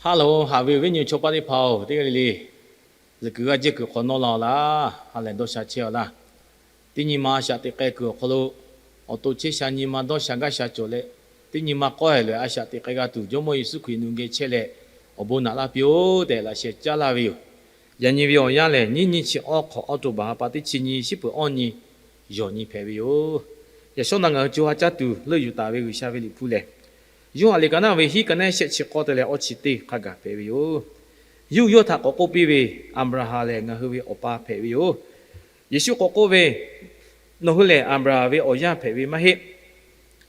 Haˉ loˬ, haꞈ ve awˬ viˉ nyi chaw paˇ teˇ hpaˍ-oˬ, teˇ g'aˇ le le zuhꞈ kuiˬ g'aˇ jehˇ kuiˬ hk'awꞈ nawˉ la laˇ. Ha lehˬ dawˇ sha chehˇ-a laˇ. Teˇ nyi ma a shaꞈ teꞈ k'ai kuiˬ awˬ hk'aw lo, awˬ to chehˇ sha nyi ma dawˇ sha gaˇ sha cawˬ leh, teˇ nyi ma k'awehˬ loꞈ-e a shaꞈ teꞈ k'ai g'a tuˬ Jawˇmawˇ Yeˍsuˆ Hkriꞈ nawˬ geh chehˇ leh awˬ bon naꞈ laˇ piˇ-oˆ tehꞈ laꞈ sheh caˉ laˇ ve yoˬ. Yaꞈ nyi ve awˬ yanˇ lehˬ, nyiˇ nyiˇ chi awˇ hk'awꞈ awˉ to baˬ ha pa teˇ chi nyi shiˉ peuˬ awˇ nyi yawˬ nyi hpehꞈ ve yoˬ. Yaꞈ shawˉ naꞈ ngaˬ hui co ha caˇ tuˬ leuˆ yuˬ taˍ ve G'uiˬsha ve liꞈ hpu lehˬ, Yoˇhanˬ liꞈ ka naˆ ve hiˉ ka naˆ shehˆ chi k'awˇ te leh awˇ chi teˇ hk'a gaˬ hpehꞈ ve yoˬ. Yuˇ yawˇ htaꞈ k'awꞈ k'oˆ piˇ ve, Aˍbraˍhanˍ lehˬ ngaˬ hui ve awˬ pa hpehꞈ ve yoˬ. Yeˍsuˆ k'awꞈ k'oˆ ve, Nawˬ hui lehˬ Aˍbraˍhanˍ ve awˬ yaˇ hpehꞈ ve maˇ heˆ.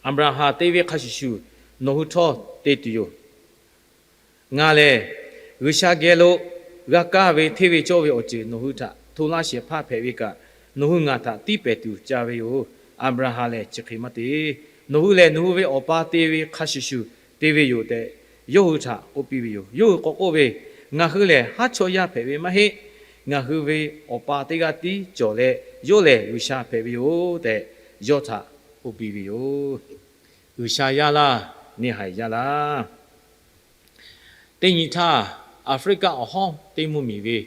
Aˍbraˍhanˍ te ve hk'a shuˍ shuˍ nawˬ hui htawˇ te tuˬ yoˬ. Ngaˬ lehˬ G'uiˬsha geh lo g'a kaˇ ve hteˇ ve cawˇ ve awˬ ceuˬ nawˬ hui htaꞈ hto laˇ shehˍ hpaˇ hpehꞈ ve kaꞈ, nawˬ hui ngaˬ htaꞈ tiˇ pehˍ tuˬ ca ve yoˬ. Aˍbraˍhanˍ lehˬ chi hk'e maˇ te. Nawˬ hui lehˬ nawˬ hui ve awˬ pa te ve hk'a shuˍ shuˍ te ve yoˬ tehꞈ, yawˇ hui htaꞈ k'oˆ piˇ ve yoˬ. Yawˇ hui k'awꞈ k'oˆ ve, Ngaˬ hui lehˬ haˉ chawˇ yaˇ hpehꞈ ve maˇ heˆ. Ngaˬ hui ve awˬ pa teˇ g'aˇ tiˉ cawˬ leh, yawˇ lehˬ G'uiˬsha hpehꞈ ve yoˬ tehꞈ, yawˇ htaꞈ k'oˆ piˇ ve yoˬ. G'uiˬsha yaˇ laˇ, neˇ haiˬ yaˇ laˇ. Teˇ nyi htaˇ, Aˍfriˆkaˆ awˬ hawˉ teˇ mvuhˇmiˬ ve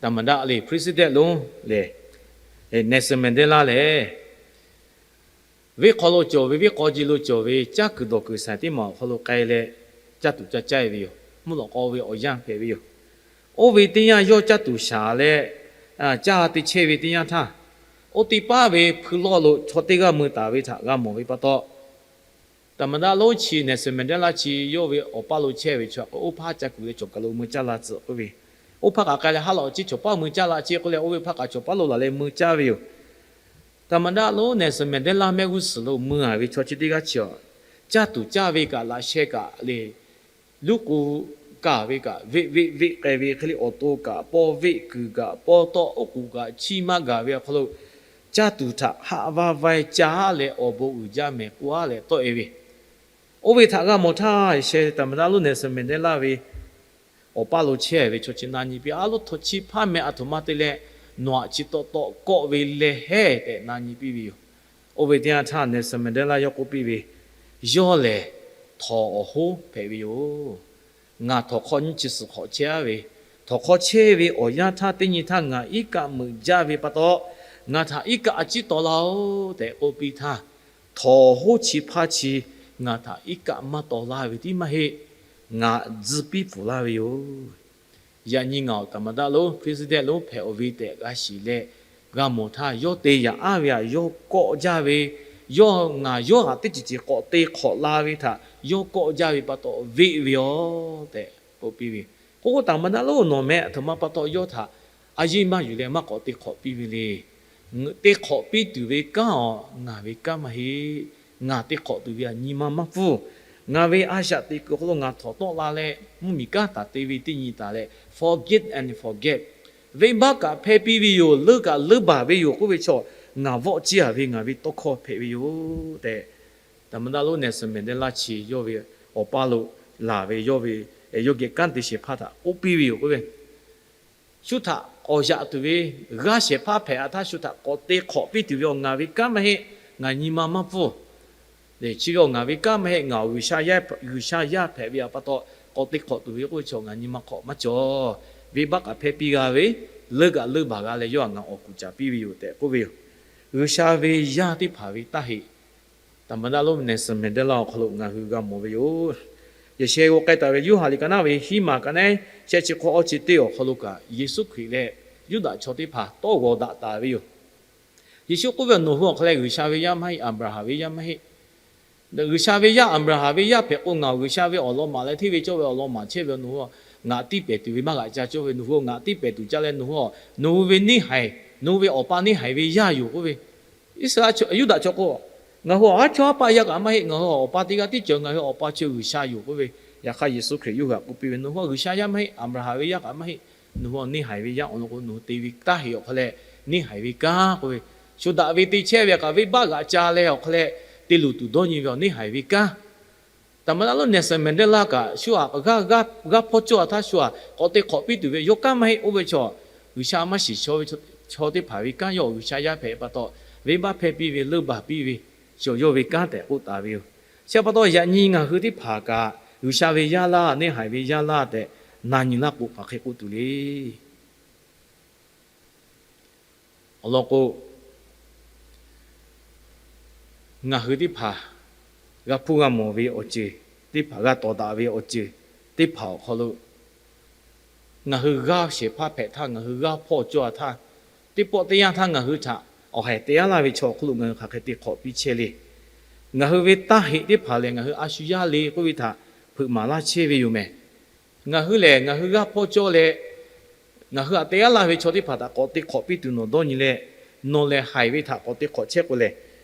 သမ္မတ le president lonˉ lehˬ, Nelson Mandela lehˬ, venˇ hk'aw lo cawˬ ve, venˇ k'aw ji lo cawˬ ve caˇ kuiˬ dawˬ kuiˬ saiˍ teˇ maˬ awˬ hk'aw lo k'ai leh, caˇ tuˬ ca caˇ-e ve yoˬ. Mvuhˇ lawꞈ k'aw ve awˬ yanˇ hpehꞈ ve yoˬ. Oˇ ve teˇ yanˇ yawˇ caˇ tuˬ shaˍ leh, caˇ te chehˇ ve teˇ yanˇ htaˇ, oˇ teˇ paˉ ve hpui lawˇ lo chaw teˇ g'aˇ mui taˍ ve htaꞈ g'a mawˬ ve pa taw, သမ္မတ lonˉ chi Nelson Mandela chi yawˇ ve awˬ paˇ lo chehˇ ve chaw k'o, oˇ hpaˇ caˇ kuiˬ leh cawˬ kaˬ lo mui caˇ la tcuh k'oˆ ve, oˇ hpaˇ kaꞈ k'ai leh ha lawꞈ chi cawˬ paˉ mui caˇ la chi k'oˆ leh, oˇ ve hpaˇ kaꞈ cawˬ paˉ lo laˬ leh mui caˇ ve yoˬ. သမ္မတ lonˉ Nelson Mandela mehˆ g'uˇ suhˍ lo mui-a ve chaw chi teˇ g'aˇ chi, caˇ tuˬ caˇ ve kaꞈ laꞈ sheh kaꞈ le, luˉ k'oˍ kaˬ ve kaꞈ veˆ veˆ veˆ k'ai ve hk'e le, awˬ to kaꞈ pawˇ veˆ, kuiˬ kaꞈ pawˇ tawˆ, oˉ k'oˍ kaꞈ chiˇ maˇ gaˬ ve awˬ hk'aw lo, caˇ tuˬ htaꞈ haˆ vaˇ vaˇ-e ca haˉ leh awˬ bon uiˍ jaˇ mehˍ k'oˆ-a leh tawˆ-e ve, oˇ ve htaꞈ g'a mawˬ htaˇ, sheh သမ္မတ lonˉ Nelson Mandela ve awˬ paˇ lo chehˇ ve chaw chi na nyi piˇ, A loˉ, htaw chi hpaˇ meh a htoꞈ ma te leh, nawˬ aꞈ chi taw taw kawˆ ve leh hehˉ tehꞈ na nyi piˇ ve yoˬ. Oˇ ve teˇ yanˇ htaˇ Nelson Mandela yawˇ k'oˆ piˇ ve, Yawˇ lehˬ htawnˍ awˬ hoˉ hpehꞈ ve yoˬ. Ngaˬ htawnˍ hk'aw nyiˇ chi suhˍ hk'awꞈ chehˇ-a ve, htawnˍ hk'aw chehˇ ve awˬ yanˇ htaˇ teˇ nyi htaˇ ngaˬ iˉ kaˆ meuꞈ jaˇ ve pa taw, ngaˬ htaꞈ iˉ kaˆ a ciˉ taw laˇ-oˆ tehꞈ k'oˆ piˇ htaˇ, htawnˍ hoˉ chi hpaˇ chi ngaˬ htaꞈ iˉ kaˆ maˇ taw laˇ ve tiˉ maˇ heˆ, ngaˬ tzuh piˇ pfuhˍ laˇ ve yoˬ. Yaꞈ nyi ngaˬ awˬ သမ္မတ lonˉ, president lonˉ hpehꞈ-oˬ ve tehꞈ g'a shiˍ leh, g'a mawˬ htaˇ, yawˇ te yaꞈ aˉ ve htaꞈ yawˇ kawˆ jaˇ ve, yawˇ ngaˬ yawˇ htaꞈ teˇ ceuˬ ceuˬ k'awꞈ te hk'awꞈ la ve htaꞈ yawˇ kawˆ jaˇ ve pa taw veˆ ve yoˬ tehꞈ k'oˆ piˇ ve. K'oˆ k'o, သမ္မတ lonˉ nawˬ meh a htoꞈ ma pa taw yawˇ htaꞈ a yeˇ maˇ yuˬ leh maˇ k'awꞈ te hk'awꞈ piˇ ve le. Te hk'awꞈ piˇ tuˬ ve kanˉ awˬ ngaˬ ve kanˉ maˇ heˆ. Ngaˬ te hk'awꞈ tuˬ ve htaꞈ nyi ma maˇ pfuhˇ. Ngaˬ ve a shaꞈ teꞈ kuiˬ awˬ hk'aw lo ngaˬ htawꞈ tawˆ la leh, mvuhˇmiˬ kanˉ taˍ te ve teˇ nyi taˍ leh, forgive and forget. Venˇbaˆ kaꞈ hpehˇ piˇ ve yoˬ, leuˉ kaꞈ leuˉ baˬ ve yoˬ k'oˆ ve chaw, ngaˬ vawˆ ciˇ-a ve ngaˬ ve tawˇ hkawˇ hpehꞈ ve yoˬ tehꞈ, သမ္မတ lonˉ Nelson Mandela chi yawˇ ve awˬ paˇ lo laˬ ve yawˇ ve, yawˇ geh kanˉ te shehˍ hpaˇ htaꞈ k'oˆ piˇ ve yoˬ k'oˆ ve. Shu htaꞈ k'awꞈ yaꞈ tuˬ ve g'aˇ shehˍ hpaˇ hpehꞈ-a htaˇ, shu htaꞈ k'awꞈ te hk'awꞈ piˇ tuˬ ve awˬ ngaˬ ve kanˉ maˇ heˆ. Ngaˬ nyi ma maˇ pfuhˇ. Chi ve awˬ ngaˬ ve kanˉ maˇ heˆ. Ngaˬ awˬ G'uiˬsha yaˇ hpehꞈ ve pa taw, k'awꞈ te hk'awꞈ tuˬ ve k'oˆ ve chaw ngaˬ nyi ma hk'awꞈ maˇ cawˬ. Venˇbaˆ kaꞈ hpehˇ piˇ g'a ve, leuˉ kaꞈ leuˉ baˬ g'a leh yawˇ htaꞈ ngaˬ awˬ kuˬ caˍ piˇ ve yoˬ tehꞈ k'oˆ ve yoˬ. G'uiˬsha ve yaˇ teˇ hpaˍ ve taˇ heꞈ သမ္မတ lonˉ Nelson Mandela awˬ hk'aw lo ngaˬ hui g'a mawˬ ve yoˬ. Yaꞈ sheh g'aw k'ai taˍ ve Yoˇhanˬ liꞈ ka naˆ ve hiˉ maˬ ka naˆ shehˆ chi hk'awꞈ awˇ chi teˇ awˬ hk'aw lo kaꞈ, Yeˍsuˆ Hkriꞈ leh Yuˇdaꞈ chaw teˇ hpaˍ tawˇ g'awˬ daꞈ taˍ ve yoˬ. Yeˍsuˆ k'oˆ ve, Nawˬ hui awˬ hk'aw leh G'uiˬsha ve yaˇ maˇ heˆ, Aˍbraˍhanˍ ve yaˇ maˇ heˆ. G'uiˬsha ve yaˇ, Aˍbraˍhanˍ ve yaˇ hpehꞈ k'o, ngaˬ G'uiˬsha ve awˬ lawn maˍ leh hteˇ ve cawˇ ve awˬ lawn maˍ chehˇ ve nawˬ hui ngaˬ tiˇ pehˍ tuˬ ve maˇ g'aꞈ ca cawˇ ve, nawˬ hui ngaˬ tiˇ pehˍ tuˬ ca leh nawˬ hui nawˬ hui ve neˇ haiˬ, nawˬ hui ve awˬ pa neˇ haiˬ ve yaˇ yoˬ k'oˆ ve. Iˉsaˍreˍlaˆ chaw, Yuˇdaꞈ chaw k'o, ngaˬ hui aˉ chawˇ aˉ paˆ yaˇ kaꞈ maˇ heˆ, ngaˬ hui awˬ pa teˇ g'aˇ tiˉ cawˬ, ngaˬ hui awˬ pa chi G'uiˬsha yoˬ k'oˆ ve. Yaꞈ hk'aˇ Yeˍsuˆ Hkriꞈ yawˇ hui htaꞈ k'oˆ piˇ ve, Nawˬ hui G'uiˬsha yaˇ maˇ heˆ, Aˍbraˍhanˍ ve yaˇ kaꞈ maˇ heˆ. Nawˬ hui neˇ haiˬ ve yaˇ awˬ lawn k'o, nawˬ hui te ve taˇ heꞈ awˬ hk'aw leh neˇ haiˬ ve kanˉ k'oˆ ve. Shu daꞈ ve te chehˇ ve kaꞈ venˇbaˆ g'aꞈ ca leh awˬ hk'aw leh te luˬ tuˬ dawˇ nyi ve awˬ neˇ haiˬ ve kanˉ. သမ္မတ lonˉ Nelson Mandela kaꞈ shu htaꞈ g'aˇ hpawˇ cawˇ-a htaˇ shu htaꞈ k'awꞈ te hk'awꞈ piˇ tuˬ ve yawˇ kanˉ maˇ heˆ. Oˇ ve chaw, G'uiˬsha maˇ shiˍ chaw teˇ hpaˍ ve kanˉ, yawˇ G'uiˬsha yaˇ hpehꞈ pa taw, venˇbaˆ hpehˇ piˇ ve, leuˉ baˬ piˇ ve, chaw yawˇ ve kanˉ tehꞈ k'oˆ taˍ ve yoˬ. Chi pa taw yaꞈ nyi ngaˬ hui teˇ hpaˍ kaꞈ G'uiˬsha ve yaˇ laˇ, neˇhaiˬ ve yaˇ laˇ tehꞈ na nyi laˇ k'o, hk'aˬ hk'e k'oˆ tuˬ le. Awˬ lawn k'o, ngaˬ hui teˇ hpaˍ g'a hpuˇ g'a mawˬ ve awˬ ceuˬ, teˇ hpaˍ g'a tawˍ daꞈ ve awˬ ceuˬ teˇ hpaˍ awˬ hk'aw lo, ngaˬ hui g'aˇ shehˍ hpaˇ hpehꞈ htaˇ, ngaˬ hui g'aˇ hpawˇ cawˇ a htaˇ, teˇ pawˆ teˇ yanˇ htaˇ ngaˬ hui htaꞈ awˬ haiˬ te yaˇ laˇ ve chaw awˬ hk'oˆ lo ngaˬ hui hk'aˬ hk'e te hk'awꞈ piˇ chehˇ le. Ngaˬ hui ve taˇ heꞈ teˇ hpaˍ lehˬ, ngaˬ hui a shu yaˇ le k'oˆ ve htaꞈ hpeuꞈ maˍ laˇ chehˇ ve yoˬ mehˬ. Ngaˬ hui lehˬ, ngaˬ hui g'aˇ hpawˇ cawˇ leh, ngaˬ hui htaꞈ te yaˇ laˇ ve chaw teˇ hpaˍ htaꞈ k'awꞈ te hk'awꞈ piˇ tuˬ nawˬ dawˇ nyi leh, nawˬ lehˬ haiˬ ve htaꞈ k'awꞈ te hk'awꞈ chehˇ k'o lehˬ,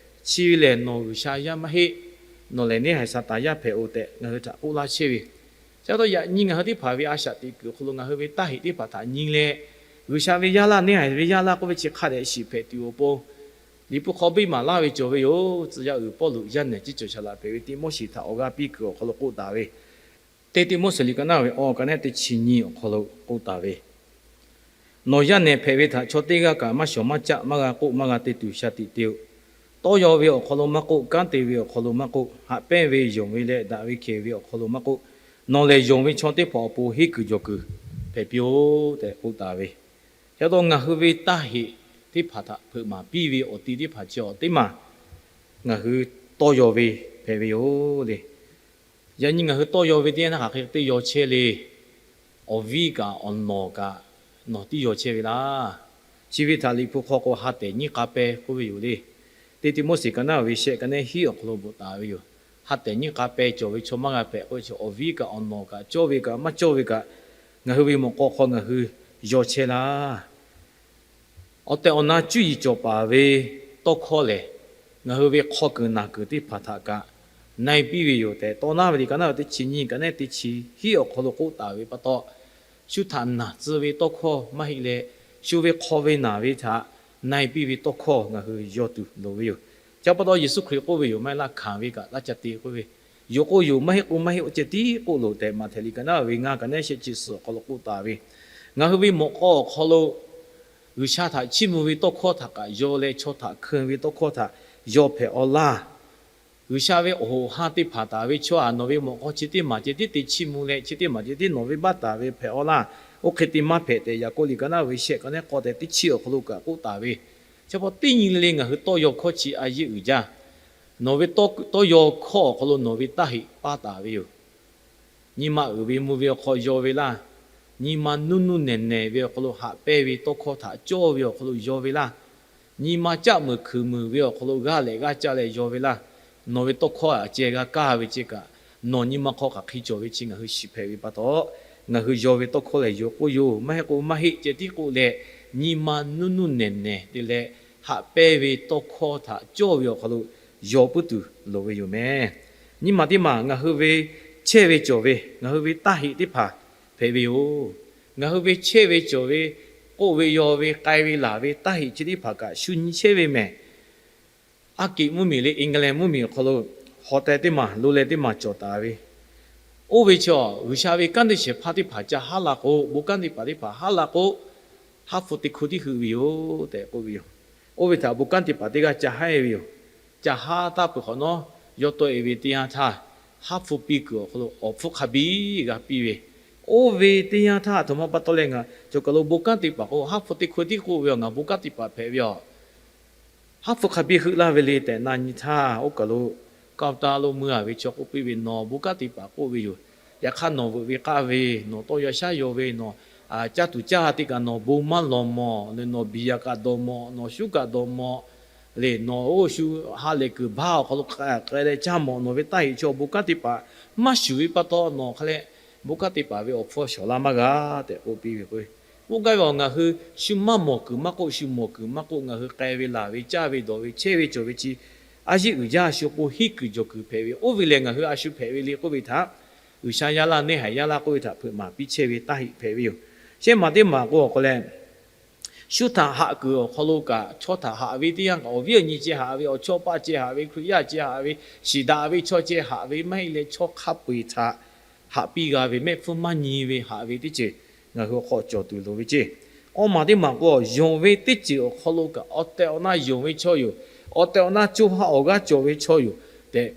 chi ve lehˬ nawˬ G'uiˬsha yaˇ maˇ heˆ. Nawˬ lehˬ neˇhaiˬ Saˍtanˍ yaˇ hpehꞈ-oˬ tehꞈ ngaˬ hui htaꞈ k'oˆ laˇ chehˇ ve. Chi pa taw yaꞈ nyi ngaˬ hui teˇ hpaˍ ve a shaꞈ teꞈ kuiˬ awˬ hk'aw lo ngaˬ hui ve taˇ heꞈ teˇ hpaˍ htaꞈ nyi leh, G'uiˬsha ve yaˇ laˇ, neˇhaiˬ ve yaˇ laˇ k'oˆ ve chi hk'a dehꞈ shiˍ hpehꞈ tuˬ awˬ pon, Liꞈ hpu hk'aw biˇ maˍ laˇ ve cawˬ ve yoˬ. Tcuh yaˇ uiˍ Pawˇluꞈ yaˇ nehˬ ciˉ cawˬ shaˍ laꞈ hpehꞈ ve Tiˆmoˉseˍ htaꞈ awˬ g'aˇ piˇ kuiˬ awˬ hk'aw lo k'oˆ taˍ ve, teˇ Tiˆmoˉseˍ liꞈ ka naˉ ve awˬ ka nehˉ teˇ chi nyi awˬ hk'aw lo k'oˆ taˍ ve, Nawˬ yaˇ nehˬ hpehꞈ ve htaꞈ chaw teˇ g'aˇ kaꞈ maˇ shawˍ maˇ caˆ, maˇ g'a k'oˆ, maˇ g'a te tuˬ shaˍ tiꞈ te-o. Tawˇ yaw ve awˬ hk'aw lo maˇ k'oˆ, kanˉ te ve awˬ hk'aw lo maˇ k'oˆ, haꞈ pehnˇ ve yonˍ ve leh daꞈ ve hkehˍ ve awˬ hk'aw lo maˇ k'oˆ, nawˬ lehˬ yonˍ ve chaw teˇ hpaˍ awˬ pon henˇ kuiˬ jawˬ kuiˬ hpehꞈ piˇ-oˆ tehꞈ k'oˆ taˍ ve. Chi pa taw ngaˬ hui ve taˇ heꞈ teˇ hpaˍ htaꞈ hpeuꞈ maˍ piˇ ve awˬ ti teˇ hpaˍ chi awˬ teˇ maˬ ngaˬ hui tawˇ yaw ve hpehꞈ ve yoˬ le. Yaꞈ nyi ngaˬ hui tawˇ yaw ve teˇ yanˇ htaˇ hk'aˬ hk'e te yaw chehˇ le. Awˬ viˉ kaꞈ awˬ nawˬ kaꞈ nawˬ tiˉ yaw chehˇ ve laˇ. Chi ve htaꞈ Liꞈ hpu hk'aw k'o, ha tehˬ nyiˇ k'a peh k'oˆ ve yoˬ le. Teˇ Tiˆmoˉseˍ ka naˉ ve shehˆ ka nehˉ hiˉ awˬ hk'aw lo bvuhꞈ taˍ ve yoˬ. Ha tehˬ nyiˇ k'a peh cawˬ ve chaw maˇ g'a hpehꞈ k'oˆ ve chi, awˬ viˉ kaꞈ awˬ nawˬ kaꞈ cawˇ ve kaꞈ maˇ cawˇ ve kaꞈ, ngaˬ hui ve mawꞈ k'aw hk'aw ngaˬ hui yaw chehˇ laˇ. Awˬ tehˬ awˬ na cuˇ yiˍ cawˬ paˍ ve tawˇ hkawˇ lehˬ, ngaˬ hui ve hk'aw kuiˬ naˬ kuiˬ teˇ hpaˍ htaꞈ kaꞈ na e piˇ ve yoˬ tehꞈ, Tawˇ naˉ ve liꞈ ka naˉ ve teˇ chi nyiˇ ka nehˉ teˇ chi hiˉ awˬ hk'aw lo k'oˆ taˍ ve pa taw, shu htaꞈ naˬ tcuh ve tawˇ hkawˇ maˇ heˆ leh, shu ve hk'aw ve naˬ ve htaꞈ na e piˇ ve tawˇ hkawˇ ngaˬ hui yaw tuˬ loˍ ve yoˬ. Chi pa taw Yeˍsuˆ Hkriꞈ k'oˆ ve yoˬ, Maˇ heˆ laˇ hkanˍ ve kaꞈ laˇ ca te k'oˆ ve, yonˍ k'o yonˍ, maˇ heˆ k'o maˇ heˆ, awˬ ceh tiˉ k'oˆ loˬ tehꞈ, Maꞈhtehˍ liꞈ ka naˉ ve ngaˇ ka nehˉ shehˆ chi suhˍ awˬ hk'aw lo k'oˆ taˍ ve, ngaˬ hui ve mawꞈ k'aw awˬ hk'aw lo G'uiˬsha htaꞈ chiˇ mvuh ve tawˇ hkawˇ htaꞈ kaꞈ yaw leh, chaw htaꞈ hkeun ve tawˇ hkawˇ htaꞈ yaw hpehꞈ-aw laˇ. G'uiˬsha ve awˬ hoꞈ awˬ han te hpanˍ taˍ ve chaw-aˬ, nawˬ ve mawꞈ k'aw chi teˇ maˬ ceh tiˉ te chiˇ mvuh leh, chi teˇ maˬ ceh tiˉ nawˬ ve baˆ taˍ ve hpehꞈ-aw laˇ. Oˇ hk'e te maˇ hpehꞈ tehꞈ, Yaˍkoˆ liꞈ ka naˉ ve shehˆ ka nehˉ k'awˇ tehꞈ teˇ chi awˬ hk'aw lo kaꞈ k'oˆ taˍ ve. Chi pa taw teˇ nyi le le ngaˬ hui tawˇ yaw hkawˇ chi a yeˇ uiˍ jaˇ. Nawˬ ve tawˇ yaw hkawˇ awˬ hk'aw lo nawˬ ve taˇ heꞈ paˇ taˍ ve yoˬ. Nyi ma uiˍ ve mvuh ve awˬ hk'aw yaw ve laˇ. Nyi ma nuˇ nuˇ nehˬ nehˬ ve awˬ hk'aw lo haꞈ pehnˇ ve tawˇ hkawˇ htaꞈ cawˇ ve awˬ hk'aw lo yaw ve laˇ. Nyi ma caˆ meuˍ hkuiˍ meuˍ ve awˬ hk'aw lo g'aˇ lehꞈ g'aˇ caˆ leh yaw ve laˇ. Nawˬ ve tawˇ hkawˇ aꞈ ceh g'a kaˇ ve ceh kaꞈ, nawˬ nyi ma hk'aw hk'aˬ hk'e cawˬ ve chi ngaˬ hui shiˍ hpehꞈ ve pa taw, ngaˬ hui yaw ve tawˇ hkawˇ lehˬ, yonˍ k'o yonˍ, maˇ heˆ k'o maˇ heˆ ceh tiˉ k'oˆ leh, nyi ma nuˇ nuˇ nehˬ nehˬ te leh haꞈ pehnˇ ve tawˇ hkawˇ htaꞈ cawˇ ve awˬ hk'aw lo yaw puiˉ tuˬ loˍ ve yoˬ mehˬ. Nyi ma teˇ maˬ ngaˬ hui ve chehˇ ve cawˬ ve ngaˬ hui ve taˇ heꞈ teˇ hpaˍ hpehꞈ ve yoˬ. Ngaˬ hui ve chehˇ ve cawˬ ve k'oˆ ve yaw ve k'ai ve laˬ ve taˇ heꞈ chi teˇ hpaˍ kaꞈ shu nyi chehˇ ve mehˬ. Aˉ kiꞈ mvuhˇmiˬ leh England mvuhˇmiˬ awˬ hk'aw lo hawˬ teh teˇ maˬ lo leh teˇ maˬ cawˬ taˍ ve, oˇ ve chaw G'uiˬsha ve kanˉ te shehˍ hpaˇ teˇ hpaˍ ca haˉ la k'o, bon kanˉ te paˍ teˇ hpaˍ haˉ la k'o, haˉ hpu teˇ hkoˇ tiˉ heuˆ ve yoˬ tehꞈ k'oˆ ve yoˬ. Oˇ ve htaꞈ bon kanˉ te paˍ teˇ g'aˇ ca haˉ e ve yoˬ. Ca haˉ taˇ peuˬ hk'awꞈ nawˉ, yawˇ tawˆ e ve teˇ yanˇ htaˇ, haˉ hpu piˇ kuiˬ awˬ hk'aw lo awˬ hpfuhˇ hk'a biˇ g'a piˇ ve, oˇ ve teˇ yanˇ htaˇ aˬ htoꞈ ma pa taw leh ngaˬ cawˬ kaˬ lo bon kanˉ te paˍ k'o, haˉ hpu teˇ hkoˇ tiˉ k'oˆ ve yoˬ, ngaˬ bon kanˉ te paˍ hpehꞈ ve yoˬ. Haˉ hpu hk'a biˇ heuˆ laˇ ve le tehꞈ na nyi htaˇ, oˇ kaˬ lo kaoˇ taˇ lo mui a ve chaw k'oˆ piˇ ve, Nawˬ bon kanˉ te paˍ k'oˆ ve yoˬ. Yaꞈ hk'aˇ nawˬ veuꞈ ve k'aˆ ve, nawˬ tawˇ yaw shaˉ yaw ve, nawˬ caˇ tuˬ caˇ teˇ kaꞈ nawˬ bon maˇ lawˬ mawˬ le, nawˬ biˬ yaꞈ kaꞈ dawˬ mawˬ, nawˬ shuˉ kaꞈ dawˬ mawˬ le, nawˬ oˇ shu ha lehˬ kuiˬ baˇ awˬ hk'aw lo k'ai leh caˇ mawˬ, nawˬ ve taˇ heꞈ chaw bon kanˉ te paˍ maˇ shuˍ ve pa taw, nawˬ hk'a leh bon kanˉ te paˍ ve awˬ hpfuhˇ shawˍ laˇ maˇ g'a tehꞈ k'oˆ piˇ ve k'o, oˇ gaˇ ve awˬ ngaˬ hui shu maˇ mawˬ kuiˬ maˇ k'oˆ, shu mawˬ kuiˬ maˇ k'oˆ, ngaˬ hui k'ai ve laˬ ve caˇ ve dawˬ ve chehˇ ve cawˬ ve chi a yeˇ uiˍ jaˇ, shu awˬ pon henˇ kuiˬ jawˬ kuiˬ hpehꞈ ve, oˇ ve lehˬ ngaˬ hui a shu hpehꞈ ve le k'oˆ ve htaꞈ G'uiˬsha yaˇ laˇ, neˇhaiˬ yaˇ laˇ k'oˆ ve htaꞈ hpeuꞈ maˍ piˇ chehˇ ve taˇ heꞈ hpehꞈ ve yoˬ. Shehˆ maˬ teˇ maˬ k'o awˬ hk'aw leh, shu htaꞈ haꞈ kuiˬ awˬ hk'aw lo kaꞈ, chaw htaꞈ haꞈ ve teˇ yanˇ kaꞈ, awˬ viˉ awˬ nyi ceh haꞈ ve, awˬ chawˇ paˆ ceh haꞈ ve, Hkriꞈ yaˇ ceh haꞈ ve, shiˍ daꞈ ve chaw ceh haꞈ ve, maˇ heˆ leh chaw hk'a peu-eˬ htaꞈ haꞈ piˇ g'a ve, mehˆ hpfuhˇ maˇ nyi ve haꞈ ve teˇ ceuˬ ngaˬ hui awˬ hk'aw cawˬ tuˬ loˍ ve ceˇ. Awˇ maˬ teˇ maˬ k'o, yonˍ ve teˇ ceuˬ awˬ hk'aw lo kaꞈ awˬ tehˬ awˬ na yonˍ ve chaw yoˬ. Awˬ tehˬ awˬ na co ha awˬ g'aˇ cawˬ ve chaw yoˬ tehꞈ,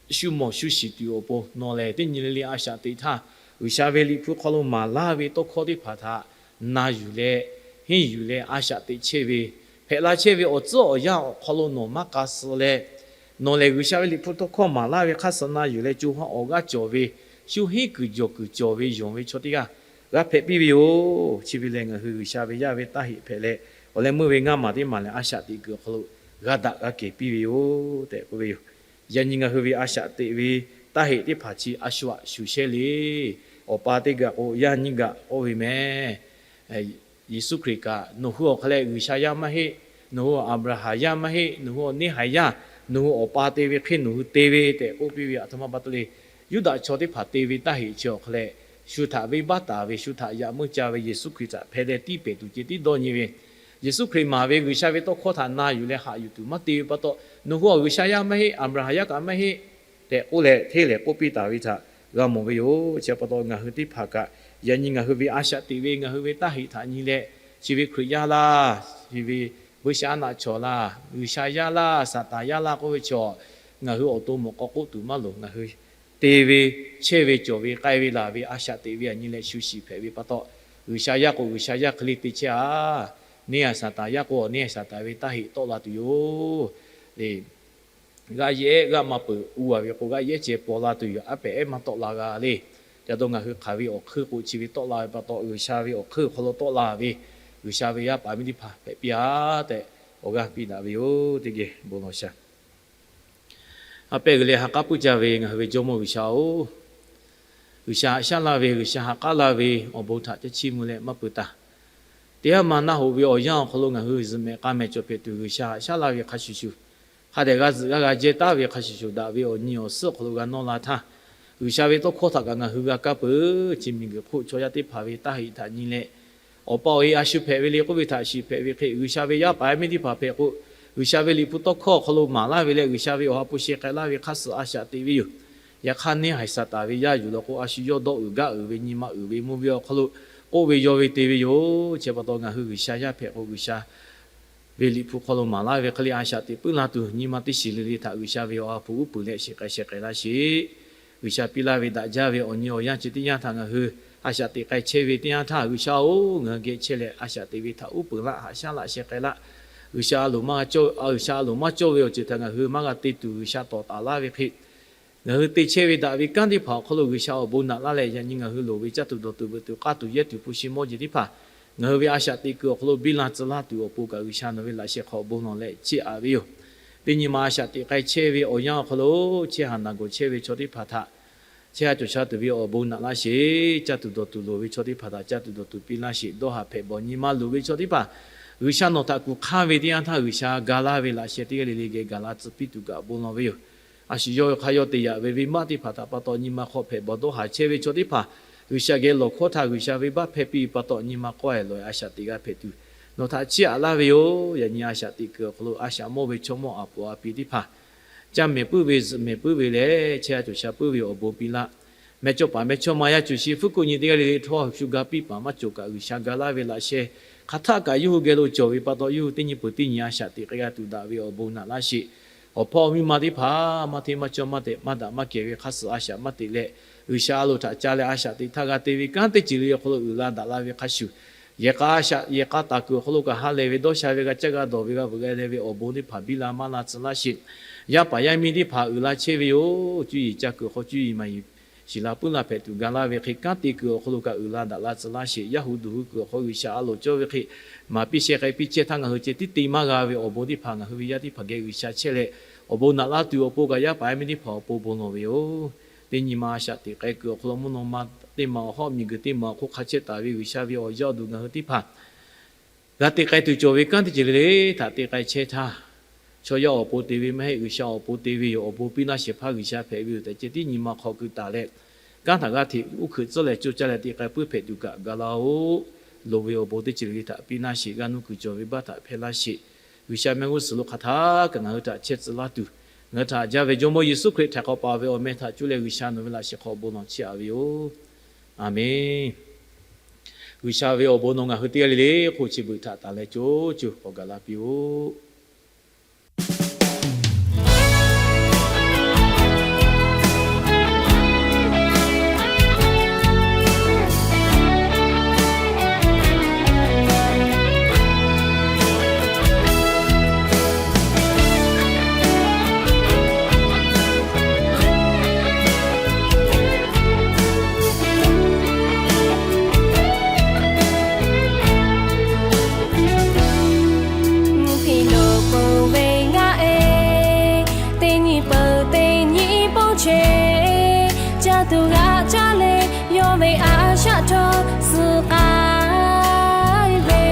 shu mawˬ shu shiˍ tuˬ awˬ pon nawˬ lehˬ teˇ nyi le le a shaꞈ teꞈ htaˇ, G'uiˬsha ve Liꞈ hpu hk'aw lo maˍ laˇ ve tawˇ hkawˇ teˇ hpaˍ htaꞈ na yuˬ leh, henˇ yuˬ leh a shaꞈ teꞈ chehˇ ve, hpehꞈ la chehˇ ve awˬ tcuhˉ awˬ yanˇ awˬ hk'aw lo nawˬ maˇ k'a suh leh, nawˬ lehˬ G'uiˬsha ve Liꞈ hpu tawˇ hkawˇ maˍ laˇ ve hk'aˇ suh na yuˬ leh co ha awˬ g'aˇ cawˬ ve, shu henˇ kuiˬ jawˬ kuiˬ cawˬ ve yonˍ ve chaw teˇ g'aˇ g'a hpehꞈ piˇ ve yoˬ. Chi ve lehˬ, ngaˬ hui G'uiˬsha ve yaˇ ve taˇ heꞈ hpehꞈ leh, awˬ leh meuˇ ve ngaˇ maˬ teˇ maˬ lehˬ a shaꞈ teꞈ kuiˬ awˬ hk'aw lo g'a daꞈ g'a kehˬ piˇ ve yoˬ tehꞈ k'oˆ ve yoˬ. Yaꞈ nyi ngaˬ hui ve a shaꞈ teꞈ ve taˇ heꞈ teˇ hpaˍ chi a shu aꞈ shuˍ shehˇ le. Awˬ pa teˇ g'aˇ k'o, yaˇ nyiˇ g'aˇ k'oˆ ve meh. Yeˍsuˆ Hkriꞈ kaꞈ, nawˬ hui awˬ hk'aw leh G'uiˬsha yaˇ maˇ heˆ, nawˬ hui Aˍbraˍhanˍ yaˇ maˇ heˆ, nawˬ hui awˬ neˇ haiˬ yaˇ, nawˬ hui awˬ pa te ve hk'e nawˬ hui te ve tehꞈ k'oˆ piˇ ve aˬ htoꞈ ma pa taw le. Yuˇdaꞈ chaw teˇ hpaˍ te ve taˇ heꞈ chi awˬ hk'aw leh, shu htaꞈ venˇbaˆ taˍ ve, shu htaꞈ yaꞈ meuˇ ca ve, Yeˍsuˆ Hkriꞈ htaꞈ hpeh leh tiˇ pehˍ tuˬ ceh tiˉ dawˇ nyi ve, Yeˍsuˆ Hkriꞈ maˍ ve G'uiˬsha ve tawˇ hkawˇ htaꞈ na yuˬ leh haꞈ yuˬ tuˬ maˇ te ve pa taw, nawˬ hui awˬ G'uiˬsha yaˇ maˇ heˆ, Aˍbraˍhanˍ yaˇ kaꞈ maˇ heˆ tehꞈ k'oˆ leh hteˇ lehˍ k'oˆ piˇ taˍ ve htaꞈ g'a mawˬ ve yoˬ. Chi pa taw ngaˬ hui teˇ hpaˍ kaꞈ, yaꞈ nyi ngaˬ hui ve a shaꞈ teꞈ ve, ngaˬ hui ve taˇ heꞈ htaꞈ nyi leh, chi ve Hkriꞈ yaˇ laˇ, chi ve Buiˇshaˆaˉnaˆ chaw laˇ, G'uiˬsha yaˇ laˇ, Saˍtanˍ yaˇ laˇ k'oˆ ve chaw, ngaˬ hui awˬ to mawˬ k'aw k'oˆ tuˬ maˇ loˍ. Ngaˬ hui te ve, chehˇ ve, cawˬ ve, k'ai ve, laˬ ve, a shaꞈ teꞈ ve aꞈ nyi leh shu shiˍ hpehꞈ ve pa taw, G'uiˬsha yaˇ k'o G'uiˬsha yaˇ hk'e le te chehˇ-a. Neˇ haiˬ Saˍtanˍ yaˇ k'o awˬ neˇ haiˬ Saˍtanˍ ve taˇ heꞈ tawˆ la tuˬ yoˬ le. G'aˇ yehˉ g'aˇ maˇ peuˬ, uˉ a ve k'o g'aˇ yehˉ ceh paw la tuˬ yoˬ. Aˉ pehꞈ ehˉ maˇ tawˆ la g'a le. Ca dawˇ ngaˬ hui hk'aˬ ve awˬ hk'eun k'o chi ve tawˆ la ve pa taw, G'uiˬsha ve awˬ hk'eun awˬ hk'aw lo tawˆ la ve, G'uiˬsha ve yaˇ paˍ miˇ teˇ hpaˍ hpehꞈ piˇ-a tehꞈ awˬ g'aˇ piˇ daꞈ ve yoˬ. Teˇ geh bon lawˬ sha. A pehˉ g'uiˬ leh ha k'aˉ puiˉ jaˇ ve ngaˬ hui ve Jawˇmawˇ G'uiˬsha-oˬ, G'uiˬsha haꞈ shaˉ laˇ ve, G'uiˬsha ha k'aˉ laˇ ve awˬ bon htaꞈ caˇ chiˇ mvuh leh maˇ peuˬ taˍ. Teˇ haˉ ma naˆ hoꞈ ve awˬ yanˇ awˬ hk'aw lo ngaˬ hui zuhꞈ mehˍ k'a mehˍ cawˬ hpehꞈ tuˬ, G'uiˬsha haꞈ shaˉ laˇ ve hk'a shuˍ shuˍ, hk'a dehꞈ g'a zuhꞈ g'a g'a jehˇ taˉ ve hk'a shuˍ shuˍ, daꞈ ve awˬ nyi awˬ suhˉ awˬ hk'aw lo g'a nawˇ la htaˇ, G'uiˬsha ve tawˇ hkawˇ htaꞈ kaꞈ ngaˬ hui g'a kaˇ peuˬ. Chi miˬguiˬ hk'oˆ chaw yaˇ teˇ hpaˍ ve taˇ heꞈ htaꞈ nyi leh, awˬ pa awˬ e a shu hpehꞈ ve le k'oˆ ve htaꞈ shiˍ hpehꞈ ve hk'e, G'uiˬsha ve yaˇ paˍ yaˇ miˇ teˇ hpaˍ hpehꞈ k'o, G'uiˬsha ve Liꞈ hpu tawˇ hkawˇ awˬ hk'aw lo maˍ laˇ ve leh G'uiˬsha ve awˬ ha hpu sheh k'ai laˇ ve hk'aˇ suh a shaꞈ teꞈ ve yoˬ. Yaꞈ hk'aˇ neˇ haiˬ Saˍtanˍ ve yaˇ yuˬ law k'o, a shu yawˇ dawˇ uiˍ gaˇ uiˍ ve nyi ma uiˍ ve mvuhˇ ve awˬ hk'aw lo k'oˆ ve yaw ve te ve yoˬ. Chi pa taw ngaˬ hui G'uiˬsha yaˇ hpehꞈ k'o, G'uiˬsha ve Liꞈ hpu hk'aw lo maˍ laˇ ve hk'e le a shaꞈ teꞈ puiˉ la tuˬ, nyi ma teˇ shiˍ le le htaꞈ G'uiˬsha ve awˬ ha hpu uˉ peunˍ leh shiˍ k'ai sheh k'ai laˇ sheˍ. G'uiˬsha piˇ laˇ ve daꞈ jaˇ ve awˬ nyi awˬ yanˇ chi teˇ yanˇ htaꞈ ngaˬ hui a shaꞈ teꞈ k'ai chehˇ ve teˇ yanˇ htaˇ, G'uiˬsha-oˬ, ngaˬ hui geh chehˇ leh a shaꞈ teꞈ ve htaꞈ uˉ peunˍ laˇ haꞈ shaˉ laˇ sheh k'ai laˇ. G'uiˬsha a loˍ maˇ cawˇ, G'uiˬsha a loˍ maˇ cawˇ ve awˬ ceuˬ htaꞈ ngaˬ hui maˇ g'a te tuˬ, G'uiˬsha tawˍ taˍ laˇ ve hk'e, ngaˬ hui te chehˇ ve daꞈ ve kanˉ teˇ hpaˍ awˬ hk'aw lo G'uiˬsha awˬ bon naꞈ laˇ leh, yaꞈ nyi ngaˬ hui loˍ ve caˇ tuˬ dawˬ tuˬ veuꞈ tuˬ k'aˇ tuˬ yehˇ tuˬ hpu shi mawˇ jeˬ teˇ hpaˍ ngaˬ hui ve a shaꞈ teꞈ kuiˬ awˬ hk'aw lo biˇ la tcuh laˇ tuˬ awˬ pon kaꞈ, G'uiˬsha nawˬ ve laꞈ sheh hk'aw awˬ bon lawˬ leh chiˇ aꞈ ve yoˬ. Teˇ nyi ma a shaꞈ teꞈ k'ai chehˇ ve awˬ yanˇ awˬ hk'aw lo, chehˇ haˍ naˬ gawˬ chehˇ ve chaw teˇ hpaˍ htaꞈ chehˇ haˍ cawˬ sha tuˬ ve awˬ bon naꞈ laˇ sheˍ. Caˇ tuˬ dawˬ tuˬ loˍ ve chaw teˇ hpaˍ htaꞈ caˇ tuˬ dawˬ tuˬ piˇ laˇ sheˍ. Dawˇ haˍ hpehꞈ bawˬ nyi ma luˬ ve chaw teˇ hpaˍ, G'uiˬsha nawˬ htaꞈ kuˬ hk'anˇ ve teˇ yanˇ htaˇ, G'uiˬsha ga laˇ ve laꞈ sheh teˇ g'aˇ le le geh gaˬ la tcuh piˇ tuˬ kaꞈ bon lawˬ ve yoˬ. A shu yawˇ ve hk'a yawˇ te yaꞈ ve venˇbaˆ teˇ hpaˍ htaꞈ pa taw nyi ma hk'aw hpehꞈ bawˬ dawˇ haˍ chehˇ ve chaw teˇ hpaˍ, G'uiˬsha geh lawˬ hkawˇ htaˇ G'uiˬsha venˇbaˆ hpehˇ piˇ ve pa taw, nyi ma k'awehˬ lawˬ-e a shaꞈ teꞈ g'a hpehꞈ tuˬ, nawˬ htaꞈ chiˇ aꞈ laˇ ve yoˬ. Yaꞈ nyi a shaꞈ teꞈ kuiˬ awˬ hk'aw lo a shaꞈ mawˇ ve chaw mawˇ a poˍ a pi teˇ hpaˍ, caˇ mehˍ puiˉ ve zuhꞈ mehˍ puiˉ ve leh chehˇ haˍ cawˬ sha puiˉ ve awˬ bon piˇ laˇ. Mehˬ cawˬ paˍ mehˬ cawˬ ma yaˇ cuˬ shi fuˉ kuˆ nyi teˇ g'aˇ le le htawˇ shu ga piˇ paˍ maˇ cawˬ kaꞈ, G'uiˬsha ga laˇ ve laꞈ sheh hk'aˬ htaˆ kaꞈ yawˇ hui geh lo cawˬ ve pa taw, yawˇ hui teˇ nyi peuˬ teˇ nyi a shaꞈ teꞈ k'ai g'a tuˬ daꞈ ve awˬ bon naꞈ laˇ sheˍ. Awˬ hpawˇ miˇ ma teˇ hpaˍ maˇ hteˇ maˇ cawˇ maˇ tehꞈ maˇ daꞈ maˇ kehˬ ve hk'aˇ suh a shaꞈ maˇ teꞈ leh, G'uiˬsha a loˍ htaꞈ ca leh a shaꞈ teꞈ htaˇ g'a te ve kanˉ teˇ ceuˬ le awˬ hk'aw lo uiˍ la daꞈ la ve hk'a shuˍ, yehˬ k'a a shaꞈ yehˬ k'a taˍ kuiˬ awˬ hk'aw lo kaꞈ ha lehˬ ve dawˇ sha ve g'a caˇ g'a dawˬ ve g'a veuꞈ g'a leh ve awˬ bon teˇ hpaˍ biˇ la maˇ la tcuh laˇ sheˍ. Yaˇ paˍ yaˇ miˇ teˇ hpaˍ uiˍ la chehˇ ve yoˬ. Cuˇ yiˍ ca kuiˬ awˬ hk'aw cuˇ yiˍ maˍ yiˍ shiˍ la puiˉ la hpehꞈ tuˬ ga laˇ ve hk'e, kanˉ te kuiˬ awˬ hk'aw lo kaꞈ uiˍ la daꞈ la tcuh laˇ sheˍ. Yaˇ hu duˬ hui kuiˬ awˬ hk'aw G'uiˬsha a loˍ cawˇ ve hk'e, maˍ piˇ sheh k'ai piˇ chehˇ htaˇ ngaˬ hui ceh tiˉ te maˇ g'a ve awˬ bon teˇ hpaˍ ngaˬ hui ve yaˇ teˇ hpaˍ geh G'uiˬsha chehˇ leh, awˬ bon naꞈ laˇ tuˬ awˬ pon kaꞈ yaˇ paˍ yaˇ miˇ teˇ hpaˍ awˬ pon bon lawˬ ve yoˬ. Teˇ nyi ma a shaꞈ teꞈ k'ai kuiˬ awˬ hk'aw lo mvuhˇ naw ma teˇ ma awˬ hawˉ miˬguiˬ teˇ ma awˬ hk'oˆ hk'a chehˇ taˍ ve G'uiˬsha ve awˬ yaˇ awˬ duˬ ngaˬ hui teˇ hpaˍ g'a te k'ai tuˬ cawˬ ve kanˉ teˇ ceuˬ le le htaꞈ te k'ai chehˇ htaˇ, chaw yaˇ awˬ pon te ve maˇ heˆ, G'uiˬsha awˬ pon te ve yoˬ. Awˬ bon piˇ laˇ shehˍ hpaˇ G'uiˬsha hpehꞈ ve yoˬ tehꞈ ceh tiˉ nyi ma hk'aw keu taˍ leh, kanˉ htaꞈ g'aˇ hteꞈ uˉ hkeuꞈ tcuhˉ leh coˇ caˇ leh te k'ai puiˉ hpehꞈ tuˬ kaꞈ ga laˇ-oˆ. Loˍ ve awˬ bon teˇ ceuˬ le le htaꞈ piˇ laˇ sheˍ. G'aˇ nuˇ kuiˬ cawˬ ve baˆ htaꞈ hpehˇ laˇ sheˍ. G'uiˬsha mehˆ g'uˇ suhˍ lo hk'aˬ htaˇ kaꞈ ngaˬ hui htaꞈ chehˇ tcuh laˇ tuˬ, ngaˬ hui htaꞈ haꞈ jaˇ ve Jawˇmawˇ Yeˍsuˆ Hkriꞈ htaꞈ k'awꞈ paˍ ve awˬ meh htaꞈ cuˇ leh G'uiˬsha nawˬ ve laꞈ sheh hk'aw bon lawˬ chiˇ aꞈ ve yoˬ. Aˍmenˍ. G'uiˬsha ve awˬ bon nawˬ ngaˬ hui teˇ g'aˇ le le hk'oˆ chi beuꞈ htaꞈ taˍ leh co co k'awꞈ gaˬ la piˇ-oˆ. Cheˇ, caˇ tuˬ g'aꞈ caˇ leh yawˇ ve a shaꞈ htawˇ suh k'ai ve,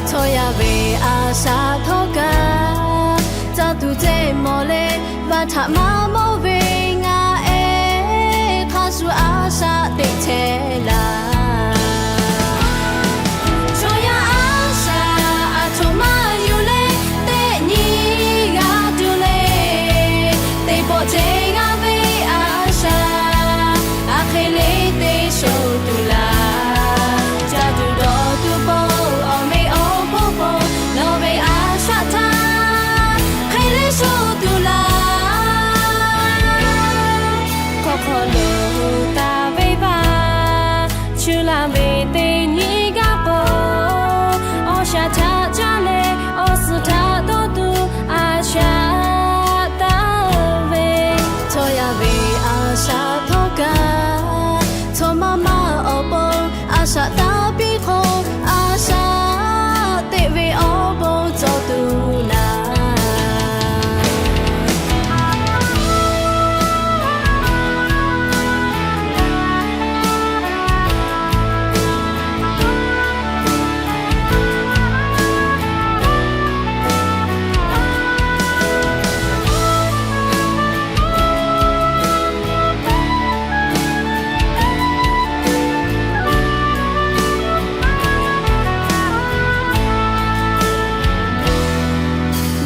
htawˇ yaˇ ve a shaꞈ htawˇ kaꞈ, caˇ tuˬ ceh mawˬ leh vaˇ htaꞈ maˇ mawˬ ve ngaˬ ehˉ, hk'a shuˍ a shaꞈ teꞈ chehˇ laˇ. Chaw yaˇ a shaꞈ aˬ htoꞈ ma yuˬ leh teˇ nyi g'a tuˬ le. Teˇ pawˆ ceh g'a ve a shaꞈ, a hk'e le te shoˍ tuˬ laˇ. Caˇ tuˬ dawˬ tuˬ pon awˬ meꞈ awˬ hponˇ pon, nawˬ ve a shaꞈ htaꞈ hk'e le shoˍ tuˬ laˇ. Hk'aw hk'aw lo taˍ ve vaˇ, chu laˇ ve teˇ nyi gaˇ k'o, awˬ shaˍ htaꞈ caˇ leh awˬ suhˍ htaꞈ dawˇ tuˬ a shaꞈ taˍ ve, htawˇ yaˇ ve a shaꞈ htawˇ kaꞈ, chaw maˇ maˇ awˬ pon a shaꞈ taˍ piˇ hk'o, a shaꞈ teꞈ ve awˬ bon cawˬ tuˬ laˇ.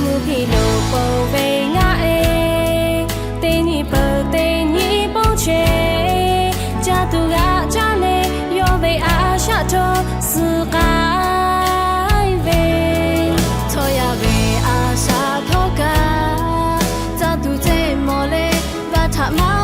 Mvuhˇ hpiˇ lo ponˬ ve ngaˬ ehˉ, teˇ nyi peuˬ teˇ nyi ponˬ cheˇ, caˇ tuˬ g'aꞈ caˇ leh yawˇ ve a shaꞈ htawˇ suh k'ai ve, htawˇ yaˇ ve a shaꞈ htawˇ kaꞈ, caˇ tuˬ ceh mawˬ leh vaˇ htaꞈ maˇ